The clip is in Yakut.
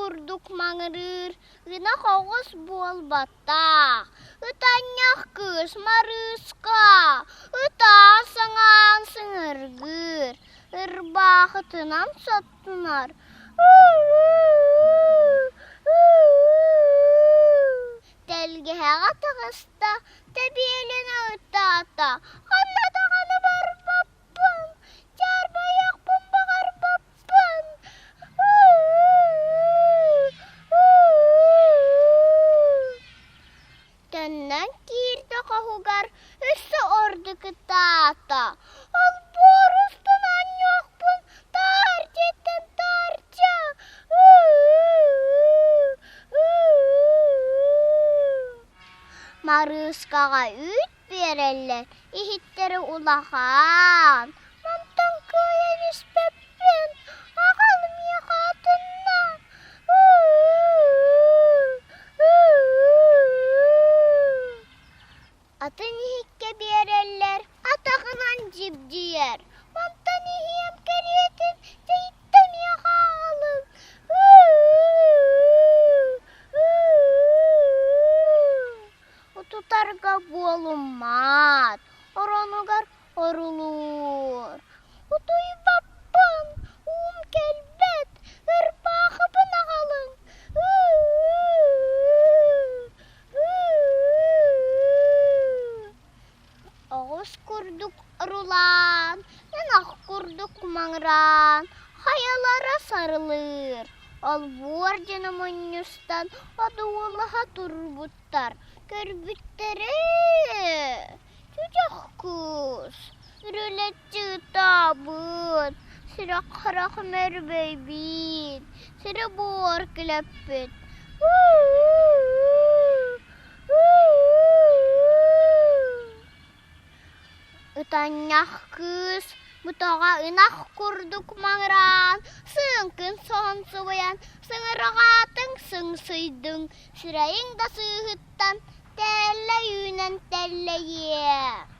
курдук маҥырыыр, ынах оҕус буолбатах, ытанньах кыыс Марыыска, ытаан саҥаан сыҥыргыыр, ырбаахытынан соттунар. Тэлгэһэҕэ таҕыста, тэбиэлэнэ ытаата, ханна даҕаны барбаппын, дьаарбайыахпын баҕарбаппын. Төннөн киирдэ хоһугар өссө ордук ытаата, олбуор устун оонньуохпун таһырдьаттан таһырдьа Марыыскаҕа үүт биэрэллэр, иһиттэрэ улахан, мантан кыайан испэппин, аҕал миэхэ атынна. Атын иһиккэ биэрэллэр, атаҕынан дьибдьийэр, мантан иһиэм кэриэтин дьэйиттэ миэхэ аҕалыҥ. Утутарга буолуммат, оронугар орулуур. Утуйбаппын, уум кэлбэт, ырбаахыбын аҕалыҥ. Оҕус курдук орулаан, ынах курдук маҥыраан, хайалара сарылыыр, олбуор дьоно мунньустан одуулаһа турбуттар, көрбүттэрэ Чучах кыыс, үрүлэччи ытаабыт, сүрэх-харах мөрбөйбүт, сири-буор килэппит. Ытанньах кыыс бутаҕа ынах курдук маҥыраан, сыыҥкын соһон субуйан, сыҥырҕаатыҥ сыҥсыйдыҥ, сирэйиҥ да сыыһыттан тэллэй үүнэн тэллэйиэ.